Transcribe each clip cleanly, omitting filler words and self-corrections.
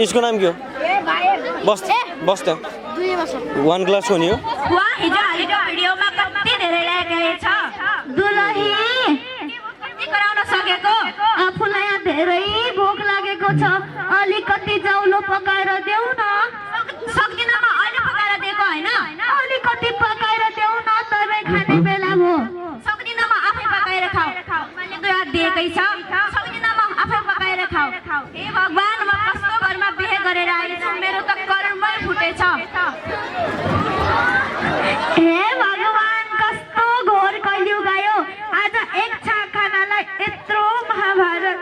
इसको नाम के हो बस बस त 1 क्लास हो नि हो वाह हिजो हालेको भिडियोमा कति धेरै लाइक आएछ दुलही कति गराउन सकेको आफुलाई धेरै भोक लागेको छ अलिकति जाउलो पकाएर देऊ न सक्दिन म अहिले पकाएर दिएको हैन अलिकति पकाएर देऊ न तपाईँ खाने बेला भो सक्दिन म आफै पकाएर खाऊ मैले दुई हात दिएकै छ सक्दिन म आफै पकाएर खाऊ हे भगवान म कस्तो घरमा बिहे गरेर आएछु मेरो त कर्मै फुटेछ हे भगवान कस्तो घोर कलियुग आयो आज एक छाक खानालाई यत्रो महाभारत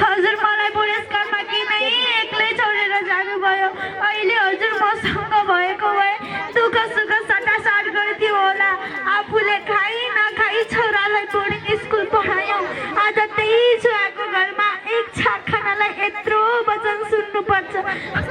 हजुर मलाई बुढेसकालमा किनै एक्लै छोडेर जानुभयो अहिले हजुर मसँग भएको भए दुःख सुख सटासाट गर्थ्यो होला आफूले खाइ नखाइ छोरालाई बोर्डिङ स्कुल पढायो आज त्यही छोराको घरमा एक छाक खानालाई यत्रो वचन सुन्नुपर्छ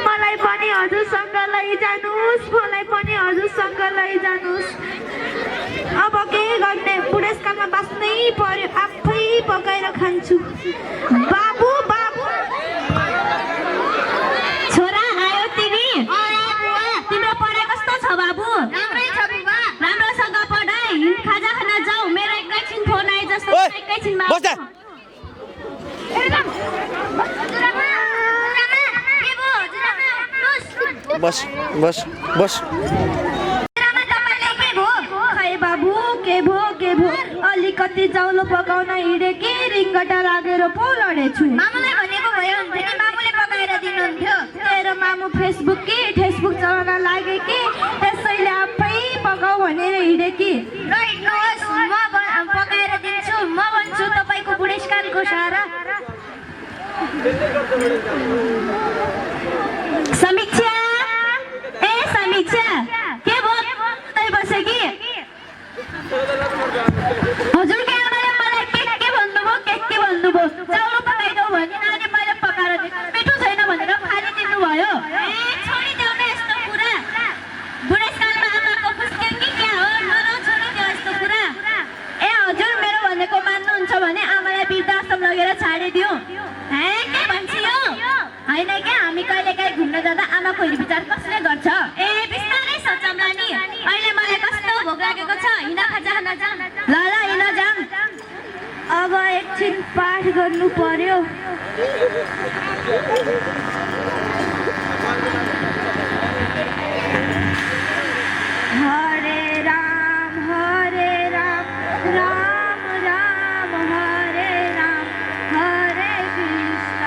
मलाई पनि हजुरसँग लैजानुस् मलाई पनि हजुरसँग लैजानुस् अब के गर्ने बुढेसकालमा बस्नै पर्यो आफै पकाएर खान्छु बाबु बाबु छोरा आयो तिमी तिम्रो पढाइ कस्तो छ बाबु राम्रै छ बुबा राम्रोसँग पढाइ खाजा खान जाऊ मेरो एकैछिन फोन आए जस्तो एकैछिनमा बस बस बस बाबु के भो अलिकति जाउलो पकाउन हिँडेकी रिङ्गटा लागेर पो लडेछु मामुलाई भनेको भयो हुन्थ्यो नि मामुले पकाएर दिनुहुन्थ्यो तेरो मामु फेसबुक चलाउन लागे कि त्यसैले आफै पकाऊ भनेर हिँडेकी र हिँड्नुहोस् म पकाएर दिन्छु म भन्छु तपाईँको बुढेसकालको सारा समीक्षा ए समीक्षा के भयो बसे कि हजुरको आमाले मलाई के भन्नुभयो चाउलो पकाइदेऊ भने नानी मैले पकाएर दिएँ मिठो छैन भनेर फालिदिनु भयो छोडिदेऊ न यस्तो कुरा बुढेसकालमा आमाको फुस्क्याङ कि क्या हो छोडिदेऊ यस्तो कुरा ए हजुर मेरो भनेको मान्नुहुन्छ भने आमालाई वृद्धाश्रम लगेर छाडिदिउँ के भन्छ यो होइन क्या हामी कहिलेकाहीँ घुम्न जाँदा आमाको विचार कसले गर्छ ए बिस्तारै सोचौँला नि अहिले मलाई कस्तो भोक लागेको छ हिँड खाजा खान जाऊँ ल हिँड जाऊँ अब एकछिन पाठ गर्नु पर्यो हरे राम राम राम हरे राम हरे कृष्ण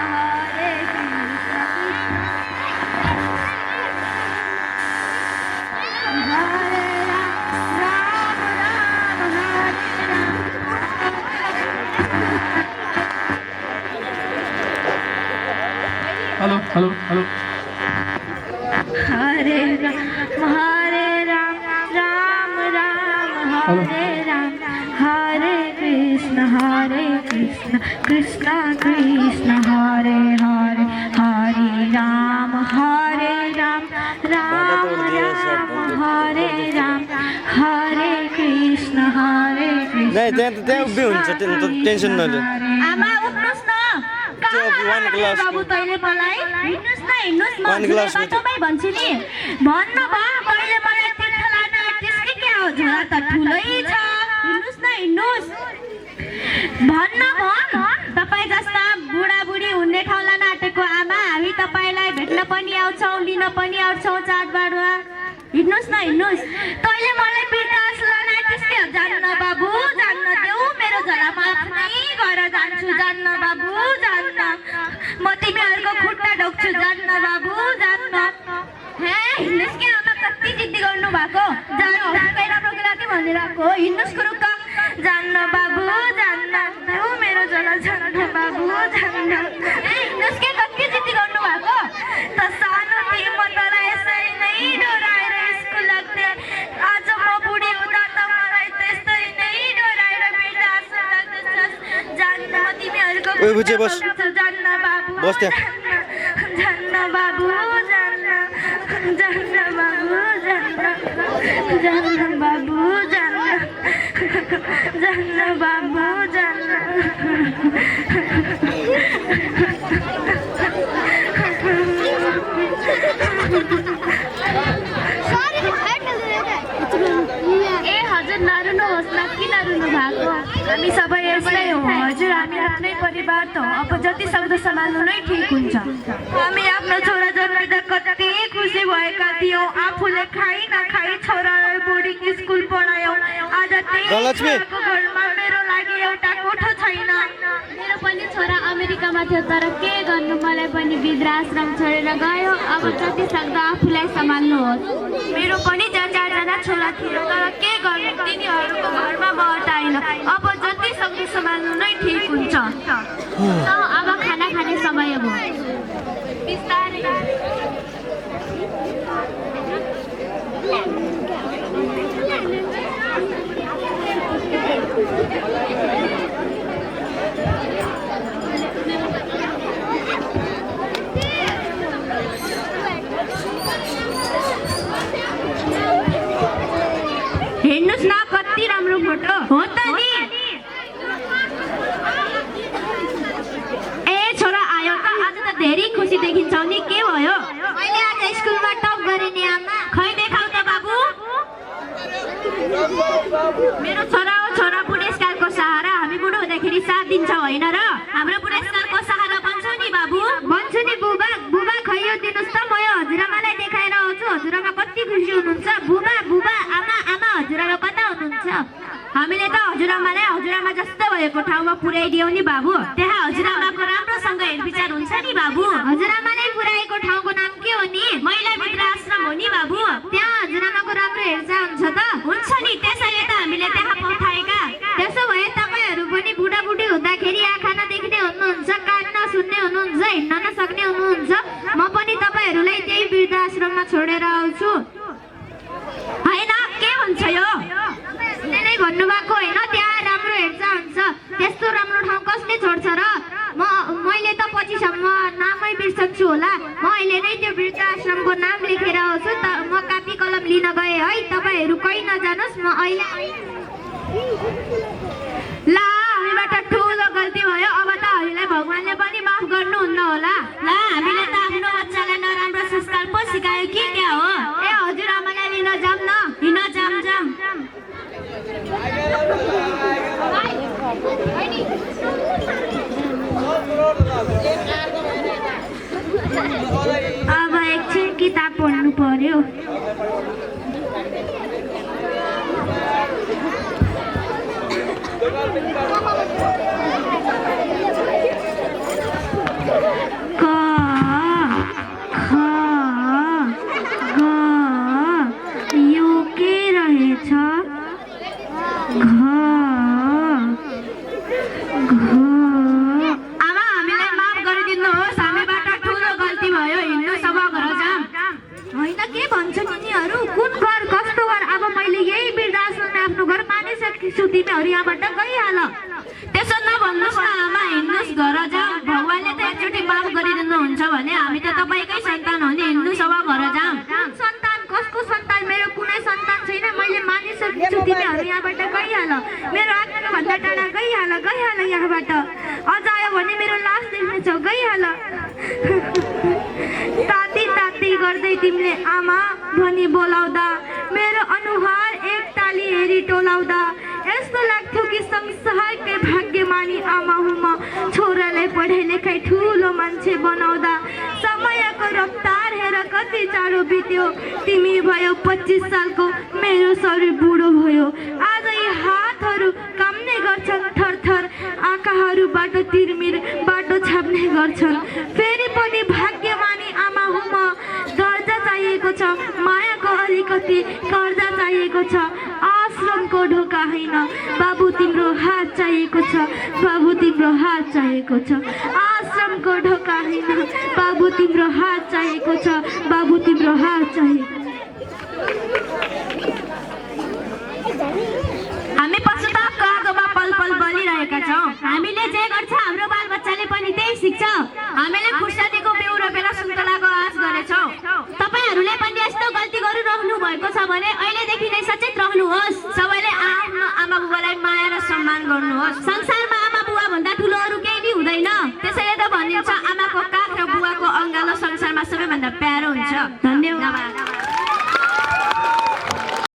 हेलो हेलो हेलो हरे राम राम हरे राम हरे कृष्ण कृष्ण कृष्ण हरे हरे हरे राम राम हरे राम हरे कृष्ण नहीं त्यहाँ उभ्य हुन्छ टेन्सन नलिनु आमा उठ्नुस् न one class बाबु तैले मलाई हिँड्नुस् म बाटोमै भन्छु नि भन्न बा तैले मलाई तीर्थ लान त्यसकै के हो झोला त ठुलै छ हिँड्नुस् भन्न भन तपाईँ जस्ता बुढाबुढी हुने ठाउँलाई नाटेको आमा हामी तपाईँलाई भेट्न पनि आउँछौँ लिन पनि आउँछौँ चाडबाडमा हिँड्नुस् तैले मलाई वृद्धाश्रम त्यसकै हो जान्न बाबु जान्न देऊ मेरो झोलामा आफ्नै गएर जान्छु जान्न बाबु जान्न म तिमीहरूको खुट्टा ढोक्छु जान्न बाबु जान्न हे हिँड्नुस् कि आमा कति जिद्दी गर्नु भएको जानु कहीँ राम्रो लाग्यो भनिरहेको हिँड्नुस् कुरुक्क जान्न बाबु जान्न देऊ मेरो झोला जान्न बाबु जान्न हिँड्नुस् कि कति जिद्दी गर्नु भएको त सानो थिएँ म तँलाई यसरी नै डोराएर स्कुल लाग्थेँ आज म बुढी हुँदा त मलाई त्यस्तै नै डोराएर वृद्धाश्रम लाग्दछ जान्न म तिमीहरूको जान्न बाबु बस त्यहाँ जान्न बाबु जान्न बाबु जान्न बाबु जान्न बाबु जान्न रुनु भएको? हामी सबै यस्तै हो हजुर, हामी आफ्नै परिवार त अब जति सक्दो सम्हाल्नु नै ठिक हुन्छ। हामी आफ्नो छोरा जन्मिँदा कति खुसी भएका थियौँ, आफूले खाइ नखाइ छोरालाई बोर्डिङ स्कुल पढायौँ। आज त्यही छोराको घरमा मेरो लागि एउटा कोठो छैन। मेरो पनि छोरा अमेरिकामा थियो, तर के गर्नु, मलाई पनि वृद्धाश्रम छोडेर गयो। अब जति सक्दो आफूलाई सम्हाल्नुहोस्। मेरो पनि चारजना छोरा थियो, तर के गर्नु, तिनीहरूको घरमा म हटाइन। अब जति सक्दो सम्हाल्नु नै ठिक हुन्छ। अब खाना खाने समय भयो। बिस्तारै हेर्नुस् न कति राम्रो फोटो हो त नि। ए छोरा आयो त, आज त धेरै खुसी देखिन्छौ नि, के भयो? मैले आज स्कुलमा टप गरेँ नि आमा। खै देखाउ त बाबु। मेरो छोरा हो, छोरा बुढेसकालको सहारा। हामी बुढो हुँदाखेरि साथ दिन्छौ होइन र? हाम्रो बुढेसकालको सहारा बन्छौ नि बाबु। भन्छु नि बुबा। बुबा खै यो दिनुहोस् त, म यो हजुरआमालाई देखाएर आउँछु। हजुरआमा कति खुसी हुनुहुन्छ। बुबा बुबा आमा आमा हजुरआमा कता हुनुहुन्छ? हामीले त हजुरआमालाई हजुरआमा जस्तो भएको ठाउँमा पुर्याइदियौ नि बाबु। त्यहाँ हजुरआमाको राम्रोसँग हेरविचार हुन्छ नि बाबु। हजुरआमाले पुर्याएको ठाउँको नाम के हो नि? महिला वृद्धाश्रम हो नि बाबु। त्यहाँ हजुरआमाको राम्रो हेरचाह हुन्छ त? हुन्छ नि, त्यसैले त हामीले त्यहाँ पठाएका। त्यसो भए तपाईँहरू पनि बुढाबुढी हुँदाखेरि आँखा नदेख्ने हुनुहुन्छ, कान नसुन्ने हुनुहुन्छ, हिँड्न नसक्ने हुनुहुन्छ। म पनि तपाईँहरूलाई त्यही वृद्धाश्रममा छोडेर आउँछु। होइन के हुन्छ यो? तपाईँहरूले नै भन्नुभएको होइन, त्यहाँ राम्रो हेरचाह हुन्छ। त्यस्तो राम्रो ठाउँ कसले छोड्छ र? मैले त पछिसम्म नामै बिर्सन्छु होला। म अहिले नै त्यो वृद्धाश्रमको नाम लेखेर आउँछु। म कापी कलम लिन गएँ है, तपाईँहरू कहीँ नजानुहोस्। म अहिले ल हामीबाट ठुलो गल्ती भयो। अब त हामीलाई भगवानले पनि माफ गर्नुहुन्न होला। ल हामीले त आफ्नो बच्चालाई नराम्रो संस्कार पो सिकायो कि क्या हो? ए हजुरआमालाई लिन जाऊँ न। हिँड जाऊँ। अब एकछिन किताब पढ्नु पर्यो। यो के रहेछ? आमा हामीलाई माफ गरिदिनुहोस्, हामीबाट ठुलो गल्ती भयो। हिँड्नु सब घर जाऊँ। होइन के भन्छ तिनीहरू? कुन घर कस्तो घर? अब मैले यही वृद्धाश्रममा आफ्नो घर मानिसकेछु। तिमीहरू यहाँबाट गइहाल। त्यसो नभन्नुहोस् न आमा, हिँड्नुहोस् घर जाऊँ। भगवानले त एकचोटि माफ गरिदिनुहुन्छ भने हामी त तपाईँकै सन्तान हो नि। हिँड्नु सब घर जाऊँ। सन्तान? कसको सन्तान? मेरो कुनै सन्तान छैन। मैले मानिसकेछु। तिमीहरू यहाँबाट गइहाल। मेरो आत्माभन्दा टाढा गइहाल यहाँबाट। अझ आयो भने मेरो लास देख्नेछौ, गइहाल। ताती गर्दै तिमीले आमा भनी बोलाउँदा मेरो अनुहार एक ताली हेरी टोलाउँदा यस्तो लाग्थ्यो कि संसारकै भाग्यमानी आमा हुँ म। छोरालाई पढाइ लेखाइ ठुलो मान्छे बनाउँदा समयको रफ्तार हेर कति चाँडो बित्यो। तिमी भयो 25 सालको, मेरो शरीर बुढो भयो। आज यी हातहरू काम्ने गर्छन् थरथर, आँखाहरूबाट तिरमिर बाटो छाप्ने गर्छन्। फेरि पनि भाग्यमानी आमा हुँ म। दर्जा चाहिएको छ, मायाको अलिकति कर्जा चाहिएको छ। आश्रमको ढोका होइन बाबु, तिम्रो हात चाहिएको छ। बाबु तिम्रो हात चाहिएको छ। आश्रमको ढोका होइन बाबु, तिम्रो हात चाहिएको छ। बाबु तिम्रो हात चाहिएको छ। हामी पशुतापको आगोमा पल पल बलिरहेका छौँ। हामीले जे गर्छ हाम्रो बालबच्चाले पनि त्यही सिक्छ। हामीले खुर्सानीको बिउ रोपेर सुन्तलाको आश गरेछौँ। तपाईँहरूले पनि यस्तो गल्ती गरिरहनु भएको छ भने अहिलेदेखि नै सचेत रहनुहोस्। सबैले आफ्नो आमा बुबालाई माया र सम्मान गर्नुहोस्। संसारमा आमा बुबा भन्दा ठुलो अरू केही पनि हुँदैन। त्यसैले त भनिन्छ आमाको काख र बुबाको अङ्गालो संसारमा सबैभन्दा प्यारो हुन्छ। धन्यवाद।